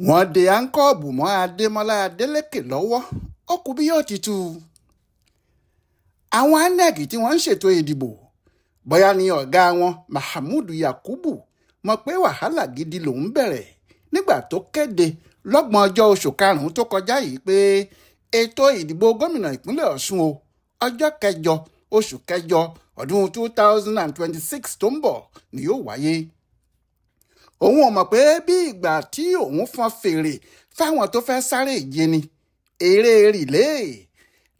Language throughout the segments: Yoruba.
Wọ́n de àǹkóòbù mọ́ Adémọlá Adeleke lọ́wọ́, ó kù bí yóò ti tú u. Àwọn INEC tí wọ́n ń ṣètò ìdìbò, bóyá ní ọ̀gá wọn Mahmood Yakubu mọ̀ pé wàhálà gidi lòún bẹ̀rẹ̀ nígbà tó kéde lọ́gbọ̀n ọjọ́ oṣù karùn-ún tó kọjá yìí pé ètò ìdìbò gómìnà ìpínlẹ̀ Ọ̀ṣun o, ọjọ́ kẹjọ oṣù kẹjọ ọdún 2026 tó ń bọ̀ ni yóò wáyé. Òun ò mọ̀ pé bí ìgbà tí òun fọn fèrè fáwọn tó fẹ́ sáré ìje ni eré rìlé.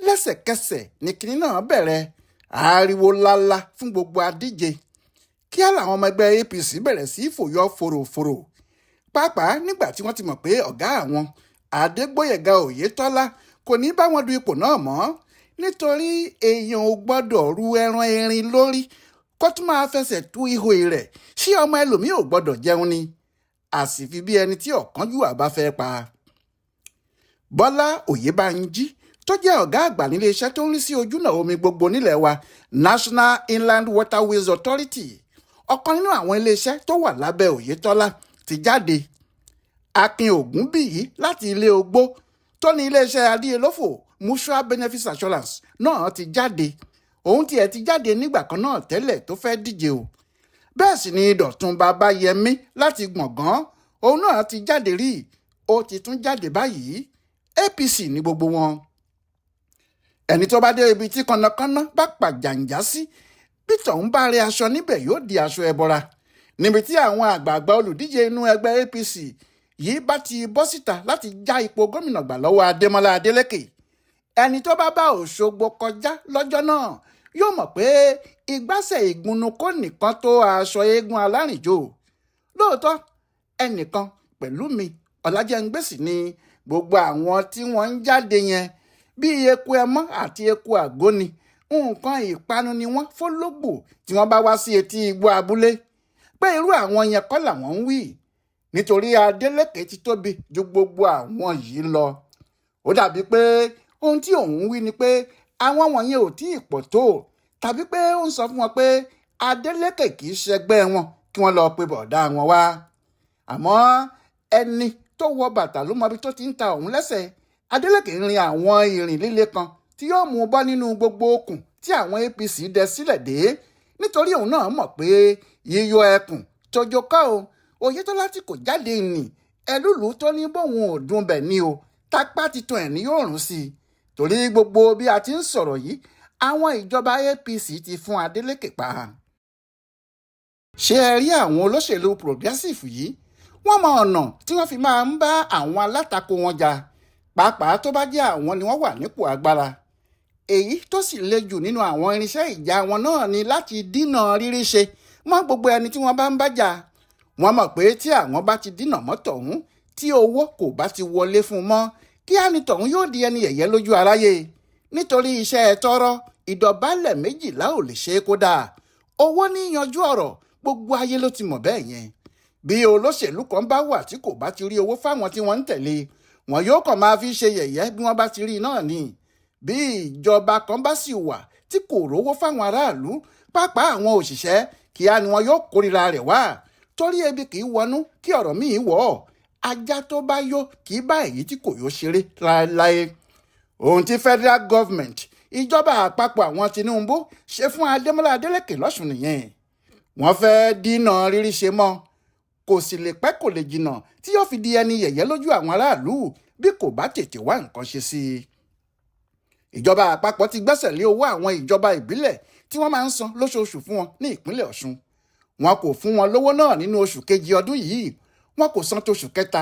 Lẹ́sẹ̀kẹsẹ̀ ní kinní náà bẹ̀rẹ̀ ariwo lálá fún gbogbo adíje. Kíá làwọn ọmọ ẹgbẹ́ APC bẹ̀rẹ̀ sí í fòyọ fòròfòrò, pàápàá nígbà tí wọ́n ti mọ̀ pé ọ̀gá àwọn Adégbóyèga Oyètọ́lá kò ní bá wọn du ipò náà mọ́, nítorí èèyàn ò gbọ́dọ̀ ru ẹran erin lórí kó tún máa fẹsẹ̀ tú ihò rẹ̀. Sí ọmọ ẹlòmíì ò gbọ́dọ̀ jẹun ni, àsìfi bí ẹni tí ọ̀kánjúwà bá fẹ́ pa. Bọ́lá Oyèbánjí tó jẹ́ ọ̀gá àgbà níléeṣẹ́ tó ń rí sí ojúnà omi gbogbo nílẹ̀ wa, National Inland Waterways Authority, ọ̀kan nínú àwọn iléeṣẹ́ tó wà lábẹ́ Oyètọ́lá, ti jáde. Akin Ògúnbíyì láti ilé ogbó tó ní iléeṣẹ́ adíyelófò Mutual Benefits Assurance náà ti jáde. Òun tiẹ̀ ti jáde nígbà kan náà tẹ́lẹ̀ tó fẹ́ díje o. Bẹ́ẹ̀ sì ni Dọ̀tun Babayẹmí láti Gbọ̀ngán, òun náà ti jáde rí, ó ti tún jáde báyìí. APC ní gbogbo wọn. Ẹni tó bá dé ibi tí kànnàkànnà bá pàjàǹjà sí, bí tọ̀hún bá rẹ aṣọ níbẹ̀ yóò di aṣọ ẹbọra. Níbi tí àwọn àgbààgbà olùdíje inú ẹgbẹ́ APC yìí bá ti bọ́ síta láti já ipò gómìnà gbà lọ́wọ́ Adémọ́lá Adélékè, ẹni tó bá bá Òṣogbo kọjá lọ́jọ́ náà yóò mọ̀ pé ìgbásẹ̀ ìgúnnu kò nìkan tó aṣọ eégún alárìnjò. Lóòótọ́, ẹnìkan pẹ̀lú mi Ọ̀làjẹ́ngbèsì ni gbogbo àwọn tí wọ́n ń jáde yẹn bí eku ẹmọ́ àti eku àgóni, nǹkan ìpanu ni wọ́n fọlọ́gbò tí wọ́n bá wá sí etí igbó abúlé, pé irú àwọn yẹn kọ́ làwọn ń wí, nítorí Adeleke ti tóbi ju gbogbo àwọn yìí lọ. Ó dàbí pé ohun tí òun ń wí ni pé àwọn wọ̀nyẹn ò tí ì pọ̀ tó, tàbí pé ó ń sọ fún wọn pé Adeleke kì í ṣẹgbẹ́ wọn, kí wọ́n lọ pe bọ̀dá wọn wá. Àmọ́ ẹni tó wọ bàtà ló mọbi tó ti ń ta òun lẹ́sẹ̀. Adeleke ń rin àwọn ìrìn líle kan tí yóò mú un bọ́ nínú gbogbo okùn tí àwọn APC dẹ sílẹ̀ dé, nítorí òun náà mọ̀ pé yíyọ ẹkùn tójó kọ́ o. Oyètọ́lá tí kò jáde nì ẹlúlu tó ní bóun ò dùn bẹ̀ ni o, tápá titun ẹ̀ ní yóò rún sí i, torí gbogbo bí a ti ń sọ̀rọ̀ yìí, àwọn ìjọba APC ti fún Adeleke pa. Ṣé ẹ rí àwọn olóṣèlú progressive yìí, wọ́n mọ ọ̀nà tí wọ́n fi máa ń bá àwọn alátakò wọn jà, pàápàá tó bá jẹ́ àwọn ni wọ́n wà nípò agbára. Èyí tó sì le jù nínú àwọn irinṣẹ́ ìjà wọn náà ni láti dínà rírí ṣe mọ́ gbogbo ẹni tí wọ́n bá ń bá jà. Wọ́n mọ̀ pé tí àwọn bá ti dínà mọ́ tọ̀hún, tí owó kò bá ti wọlé fún un mọ́, kí á ní tọ̀hún yóò di ẹni yẹ̀yẹ́ lójú aráyé, nítorí iṣẹ́ tọrọ ìdọ̀bálẹ̀ méjìlá ò lè ṣe é kódà. Owó ní yanjú ọ̀rọ̀, gbogbo ayé ló ti mọ̀ bẹ́ẹ̀ yẹn. Bí olóṣèlú kan bá wà tí kò bá ti rí owó fáwọn tí wọ́n ń tẹ̀lé, wọn yóò kàn máa fi ṣe yẹ̀yẹ́ bí wọ́n bá ti rí náà ni. Bí ìjọba kan bá sì wà tí kò rówó fáwọn aráàlú, pàápàá àwọn òṣìṣẹ́, kíá ni wọn yóò kórìíra rẹ̀ wá, torí ebi kì í wọnú kí ọ̀rọ̀ míì wọ̀ ọ́. Ajá tó bá yó kì í bá èyí tí kò yó ṣeré láéláé. Ohun tí federal government, ìjọba àpapọ̀ àwọn Tinubu, ṣe fún Adémọ́lá Adélékè lọ́sùn nìyẹn. Wọ́n fẹ́ dínà rírí ṣe mọ́, kò sì lè pẹ́ kò lè jìnnà tí yóò fi di ẹni yẹ̀yẹ́ lójú àwọn aráàlú bí kò bá tètè wá nǹkan ṣe sí i. Ìjọba àpapọ̀ ti gbẹ́sẹ̀ lé owó àwọn ìjọba ìbílẹ̀ tí wọ́n máa ń san lóṣooṣù fún wọn ní ìpínlẹ̀ Ọ̀ṣun. Wọn kò fún wọn lówó náà nínú oṣù kejì ọdún yìí, wọn kò san tóṣù kẹta,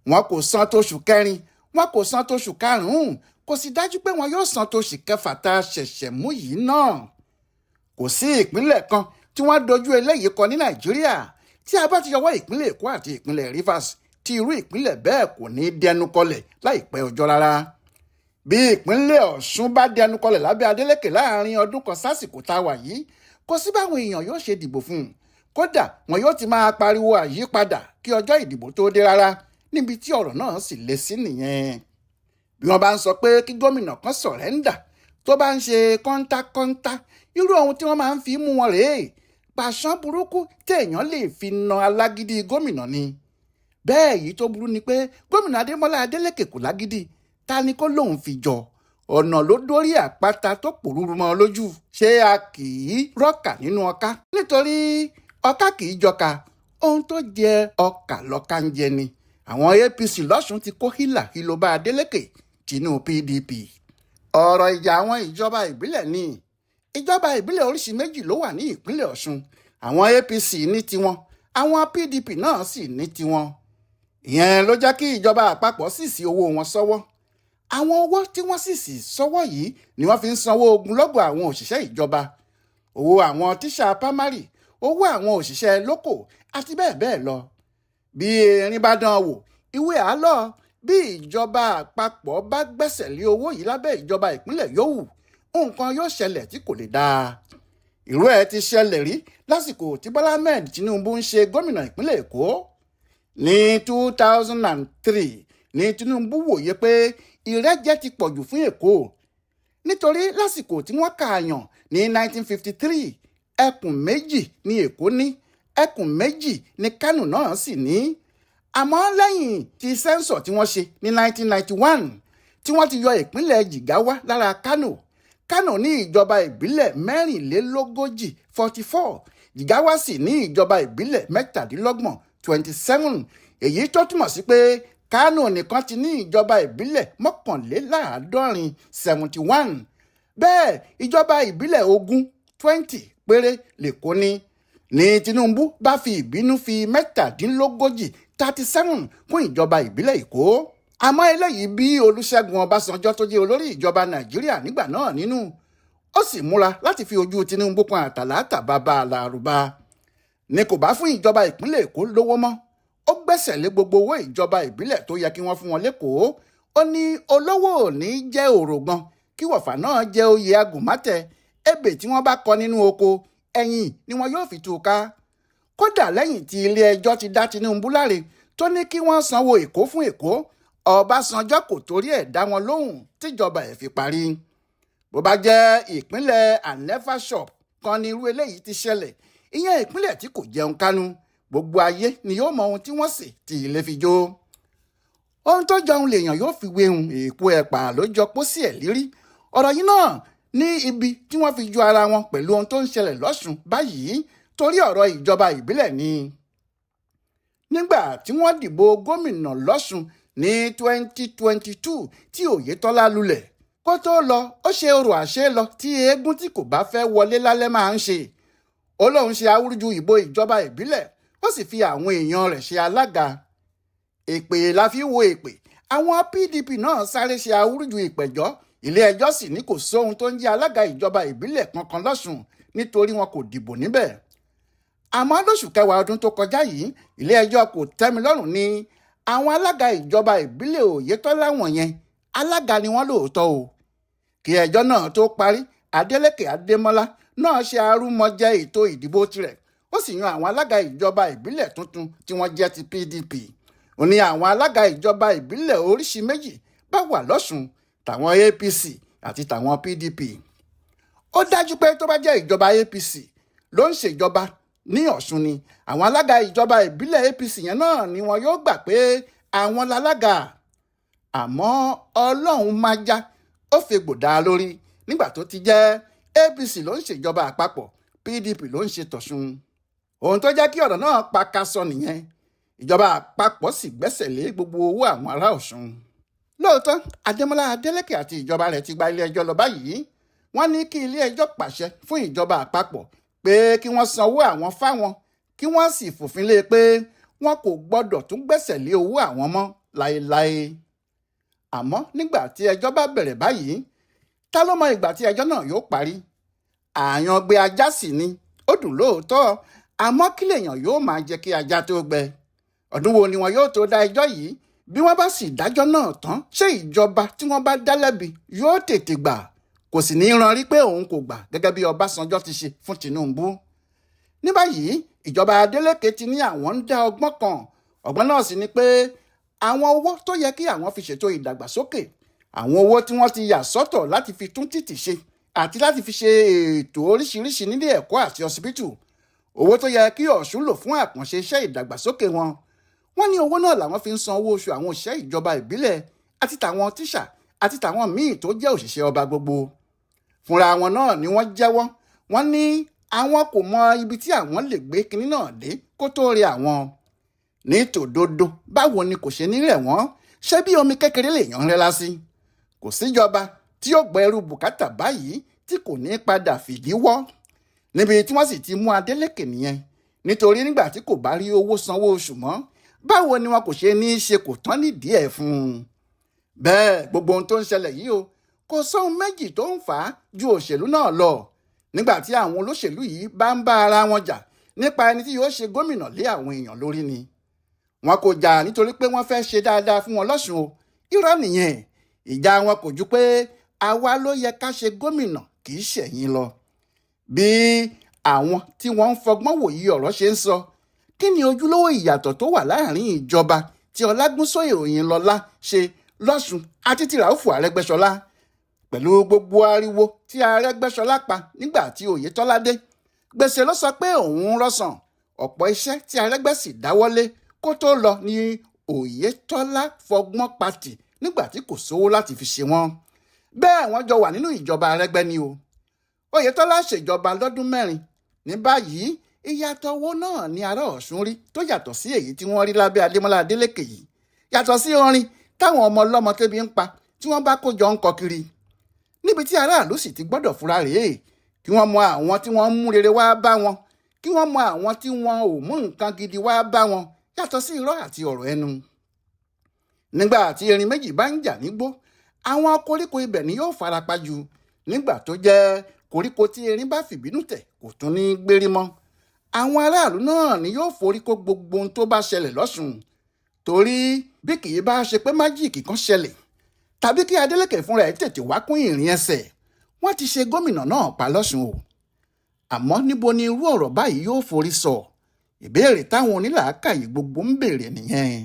wọn kò san tóṣù kẹrin, wọn kò san tóṣù karùn-ún, kò sì dájú pé wọn yóò san tóṣù kẹfà tá a ṣẹ̀ṣẹ̀ mú yìí náà. Kò sí ìpínlẹ̀ kan tí wọ́n dojú eléyìí kọ ní Nàìjíríà tí a bá ti yọwọ́ ìpínlẹ̀ Èkó àti ìpínlẹ̀ Rivers, tí irú ìpínlẹ̀ bẹ́ẹ̀ kò ní dẹnu kọlẹ̀ láìpẹ́ ọjọ́ rárá. Bí ìpínlẹ̀ Ọ̀ṣun bá dẹnu kọlẹ̀ lábẹ́ Adeleke láàrin ọdún kan sásìkò tá a wà yìí, kò sí báwọn èèyàn yóò ṣe dìbò fún un. Kódà wọn yóò ti máa pariwo àyípadà kí ọjọ́ ìdìbò tó dé rárá, níbi tí ọ̀rọ̀ náà sì lé sí nìyẹn. Bí wọ́n bá ń sọ pé kí gómìnà kan sọ̀rẹ́ńdà tó bá ń ṣe kọ́ńtákọ́ńtá, irú ohun tí wọ́n máa ń fi mú wọn rèé, pàṣán burúkú téèyàn lè fi na alágídí gómìnà ni. Bẹ́ẹ̀ yìí tó burú ni pé gómìnà Adémọ́lá Adélékè kò lágídí, ta ni kó lóun fi jọ? Ọ̀nà ló dórí àpáta tó pòrúurú mọ́ lójú. Ṣé a kì í rọ́kà nínú ọká? Nítorí ọká kì í jọka, ohun tó jẹ ọkà lọ́ka ń jẹ ni. Àwọn APC lọ́sùn ti kó hílà hílò bá Adélékè tinú PDP. Ọ̀rọ̀ ìjà àwọn ìjọba ìbílẹ̀ ni. Ìjọba ìbílẹ̀ oríṣi méjì ló wà ní ìpínlẹ̀ Ọ̀ṣun. Àwọn APC ní tiwọn, àwọn PDP náà sì ní tiwọn. Ìyẹn ló jẹ́ kí ìjọba àpapọ̀ sì sí owó wọn sọ́wọ́. Àwọn owó tí wọ́n sì sì sọ́wọ́ yìí ni wọ́n fi ń sanwó ogunlọ́gọ̀ àwọn òṣìṣẹ́ ìjọba, owó àwọn tíṣà pámárì, owó àwọn òṣìṣẹ́ lókò àti bẹ́ẹ̀ bẹ́ẹ̀ lọ. Bí erin bá dán wò, ìwé àálọ́. Bí ìjọba àpapọ̀ bá gbẹ́sẹ̀ lé owó yìí lábẹ́ ìjọba ìpínlẹ̀ yòówù, nǹkan yóò ṣẹlẹ̀ tí kò lè dáa. Irú ẹ̀ ti ṣẹlẹ̀ rí lásìkò tí Bọ́lá Ahmed Tinubu ń ṣe gómìnà ìpínlẹ̀ Èkó. Ní 2003 ní Tinubu wòye pé ìrẹ́jẹ ti pọ̀jù fún Èkó, nítorí lásìkò tí wọ́n kààyàn ní 1953, ẹkùn méjì ní Èkó ní, ẹkùn méjì ní Kánò náà sì ní. Àmọ́ lẹ́yìn tí sẹ́ńsọ̀ tí wọ́n ṣe ní 1991 tí wọ́n ti yọ ìpínlẹ̀ Jìgáwá lára Kánò, Kánò ní ìjọba ìbílẹ̀ 44, 44, Jìgáwá sì ní ìjọba ìbílẹ̀ 27, 27. Èyí tó túmọ̀ sí pé Kánò nìkan ti ní ìjọba ìbílẹ̀ 71, 71. Bẹ́ẹ̀ ìjọba ìbílẹ̀ 20, 20 péré lÈkó ní. Ní Tinubu bá fi ìbínú fi 37, 37 kún ìjọba ìbílẹ̀ Èkó. Àmọ́ eléyìí bí Olúṣẹ́gun Ọbásanjọ́ tó jẹ́ olórí ìjọba Nàìjíríà nígbà náà nínú, ó sì múra láti fi ojú Tinubu kan àtàlátà bàbá àlàrúbá. Ní kò bá fún ìjọba ìpínlẹ̀ Èkó lówó mọ́, ó gbẹ́sẹ̀ lé gbogbo owó ìjọba ìbílẹ̀ tó yẹ kí wọ́n fún wọn lÉkòó. Ó ní olówó ò ní jẹ́ òrògan, kí wọ̀fà náà jẹ́ oyè agùnmátẹ, ebè tí wọ́n bá kọ nínú oko ẹ̀yìn ni wọn yóò fi tú ká. Kódà lẹ́yìn tí ilé ẹjọ́ ti dá Tinubu láre tó ní kí wọ́n sanwó Èkó fún Èkó, Ọbásanjọ́ kò torí ẹ̀ dá wọn lóhùn tíjọba ẹ̀ fi parí. Bó bá jẹ́ ìpínlẹ̀ Anefa shop kan ní irú eléyìí ti ṣẹlẹ̀, ìyẹn ìpínlẹ̀ tí kò jẹun kánú, gbogbo ayé ni yóò mọ ohun tí wọ́n sì tí ilé fi jó. Ohun tó jọun lèèyàn yóò fi wéhun, èèpo ẹ̀pà ló jọ pósí ẹ̀ lírí. Ọ̀rọ̀ yìí náà ní ibi tí wọ́n fi ju ara wọn pẹ̀lú ohun tó ń ṣẹlẹ̀ lọ́sùn báyìí torí ọ̀rọ̀ ìjọba ìbílẹ̀ ni. Nígbà tí wọ́n dìbò gómìnà lọ́sùn ní 2022 tí Oyètọ́lá lulẹ̀, kó tó lọ ó ṣe orò àṣẹ lọ tí eégún tí kò bá fẹ́ wọlé lálẹ́ máa ń ṣe. Ó lóun ṣe awúrúju ìbò ìjọba ìbílẹ̀, ó sì fi àwọn èèyàn rẹ̀ ṣe alága. Èpè la fi wo èpè. Àwọn PDP náà sáré ṣe awúrúju ìpẹ̀jọ́. Ilé ẹjọ́ sì ní kò sóhun tó ń jẹ́ alága ìjọba ìbílẹ̀ kankan lọ́sùn nítorí wọn kò dìbò níbẹ̀. Àmọ́ lóṣù kẹwàá ọdún tó kọjá yìí, ilé ẹjọ́ kò tẹ́milọ́rùn ní àwọn alága ìjọba ìbílẹ̀ Oyètọ́lá wọ̀nyẹn alága ni wọ́n lóòótọ́ o. Kí ẹjọ́ náà tó parí, Adélékè Adémọ́lá náà ṣe arúmọjẹ ètò ìdìbò tirẹ̀, ó sì yan àwọn alága ìjọba ìbílẹ̀ tuntun tí wọ́n jẹ́ ti PDP. Ó ní àwọn alága ìjọba ìbílẹ̀ oríṣi méjì bá wà lọ́sùn, tàwọn APC àti tàwọn PDP. Ó dájú pé tó bá jẹ́ ìjọba APC ló ń ṣèjọba ní Ọ̀ṣun ni, àwọn alága ìjọba ìbílẹ̀ APC yẹn náà ni wọn yóò gbà pé àwọn lálága. Àmọ́ Ọlọ́run máa já ó fi gbòdà lórí nígbà tó ti jẹ́ APC ló ń ṣèjọba àpapọ̀, PDP ló ń ṣe tọ̀ṣun. Ohun tó jẹ́ kí ọ̀rọ̀ náà pakasọ nìyẹn. Ìjọba àpapọ̀ sì gbẹ́sẹ̀ lé gbogbo owó àwọn ará Ọ̀ṣun. Lóòótọ́, Adémọ́lá Adélékè àti ìjọba rẹ̀ ti gba ilé ẹjọ́ lọ báyìí. Wọ́n ní kí ilé ẹjọ́ pàṣẹ fún ìjọba àpapọ̀ pé kí wọ́n sanwó àwọn fáwọn, kí wọ́n sì fòfin lé pé wọn kò gbọ́dọ̀ tún gbẹ́sẹ̀ lé owó àwọn mọ́ láéláé. Àmọ́ nígbà tí ẹjọ́ bá bẹ̀rẹ̀ báyìí, ta ló mọ ìgbà tí ẹjọ́ náà yóò parí? Àyàngbé ajá sì ni, ó dùn lóòótọ́, àmọ́ kí lèèyàn yóò máa jẹ́ kí ajá tó gbẹ? Ọdún wo ni wọn yóò tó dá ẹjọ́ yìí? Bí wọ́n bá sì dájọ́ náà tán, ṣé ìjọba tí wọ́n bá dá lẹ́bi yóò tètè gbà? Kò sì ní rán rí pé òun kò gbà gẹ́gẹ́ bí Ọbásanjọ́ ti ṣe fún Tinubu. Ní báyìí, ìjọba Adeleke ti ní àwọn ń dá ọgbọ́n kan. Ọgbọ́n náà sì ni pé àwọn owó tó yẹ kí àwọn fi ṣètò ìdàgbàsókè, àwọn owó tí wọ́n ti yà sọ́tọ̀ láti fi tún títì ṣe àti láti fi ṣe ètò oríṣiríṣi nílé ẹ̀kọ́ àti ọsibítù, owó tó yẹ kí Ọ̀ṣun lò fún àkànṣe iṣẹ́ ìdàgbàsókè wọn, Wọ́n ní owó náà làwọn fi ń san owó oṣù àwọn òṣìṣẹ́ ìjọba ìbílẹ̀ àti tàwọn tíṣà àti tàwọn míì tó jẹ́ òṣìṣẹ́ ọba gbogbo. Fúnra wọn náà ni wọ́n jẹ́wọ́. Wọ́n ní àwọn kò mọ ibi tí àwọn lè gbé kinní náà dé kó tó rí àwọn. Ní tòdodo, báwo ni kò ṣe ní rẹ̀ wọ́n? Ṣé bí omi kékeré lèèyàn ń rẹ́ lásì? Kò síjọba tí yóò gbọ́ ẹrú bùkátà báyìí tí kò ní padà fìdí wọ́. Níbi tí wọ́n sì ti mú Adeleke nìyẹn, nítorí nígbà tí kò bá rí owó sanwó oṣù mọ́, báwo ni wọn kò ṣe ní í ṣe kò tán nídìí ẹ̀ fún un? Bẹ́ẹ̀ gbogbo ohun tó ń ṣẹlẹ̀ yìí o, kò sóhun méjì tó ń fà á ju òṣèlú náà lọ. Nígbà tí àwọn olóṣèlú yìí bá ń bá ara wọn jà nípa ẹni tí yóò ṣe gómìnà lé àwọn èèyàn lórí ni. Wọn kò jà nítorí pé wọ́n fẹ́ ṣe dáadáa fún wọn lọ́sùn o, irọ́ nìyẹn. Ìjà wọn kò ju pé àwa ló yẹ ká ṣe gómìnà, kì í ṣẹ̀yìn lọ. Bí àwọn tí wọ́n ń fọgbọ́n wòye ọ̀rọ̀ ṣe ń sọ, kí ni ojúlówó ìyàtọ̀ tó wà láàrin ìjọba tí Ọlágúnsóyè Òyìnlọ́lá ṣe lọ́sùn àti ti Ràúfù Arẹ́gbẹ́ṣọlá? Pẹ̀lú gbogbo ariwo tí Arẹ́gbẹ́ṣọlá pa nígbà tí Oyètọ́lá dé, gbèsè ló sọ pé òun rọ́sàn. Ọ̀pọ̀ iṣẹ́ tí Arẹ́gbẹ́ sì dáwọ́lé kó tó lọ ní Oyètọ́lá fọgbọ́n patì nígbà tí kò sówó láti fi ṣe wọ́n. Bẹ́ẹ̀ wọ́n jọ wà nínú ìjọba Arẹ́gbẹ́ ni o. Oyètọ́lá ṣèjọba lọ́dún 4. Ní báyìí, ìyàtọ̀ owó náà ni ará Ọ̀ṣun rí tó yàtọ̀ sí èyí tí wọ́n rí lábẹ́ Adémọ́lá Adélékè yìí, yàtọ̀ sí orin táwọn ọmọ ọlọ́mọ tẹ́bi ń pa tí wọ́n bá kó jọ ń kọ kiri. Níbi tí aráàlú sì ti gbọ́dọ̀ fura rèé, kí wọ́n mọ àwọn tí wọ́n ń mú rere wá bá wọn, kí wọ́n mọ àwọn tí wọ́n ò mú nǹkan gidi wá bá wọn, yàtọ̀ sí irọ́ àti ọ̀rọ̀ ẹnu. Nígbà tí erin méjì bá ń jà nígbó, àwọn koríko ibẹ̀ ni yóò farapa jù, nígbà tó jẹ́ koríko tí erin bá fìbínú tẹ̀ kò tún ní gbérí mọ́. Àwọn aráàlú náà ni yóò forí kó gbogbo ohun tó bá ṣẹlẹ̀ lọ́sùn, torí bí kì í bá ṣe pé májíìkì kan ṣẹlẹ̀ tàbí kí Adeleke fúnra ẹ̀ tètè wá kún ìrìn ẹsẹ̀, wọ́n ti ṣe gómìnà náà pa lọ́sùn o. Àmọ́ níbo ni irú ọ̀rọ̀ báyìí yóò forí sọ? Ìbéèrè táwọn onílàákàyè gbogbo ń béèrè nìyẹn.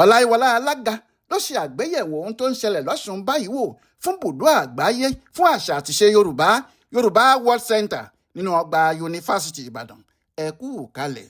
Ọláyíwọlá Alága ló ṣe àgbéyẹ̀wò ohun tó ń ṣẹlẹ̀ lọ́sùn báyìí wò fún bùdó àgbáyé fún àṣà àtiṣe Yorùbá, Yorùbá World Center nínú ọgbà Yunifásitì Ìbàdàn. Ẹ kú kalẹ̀.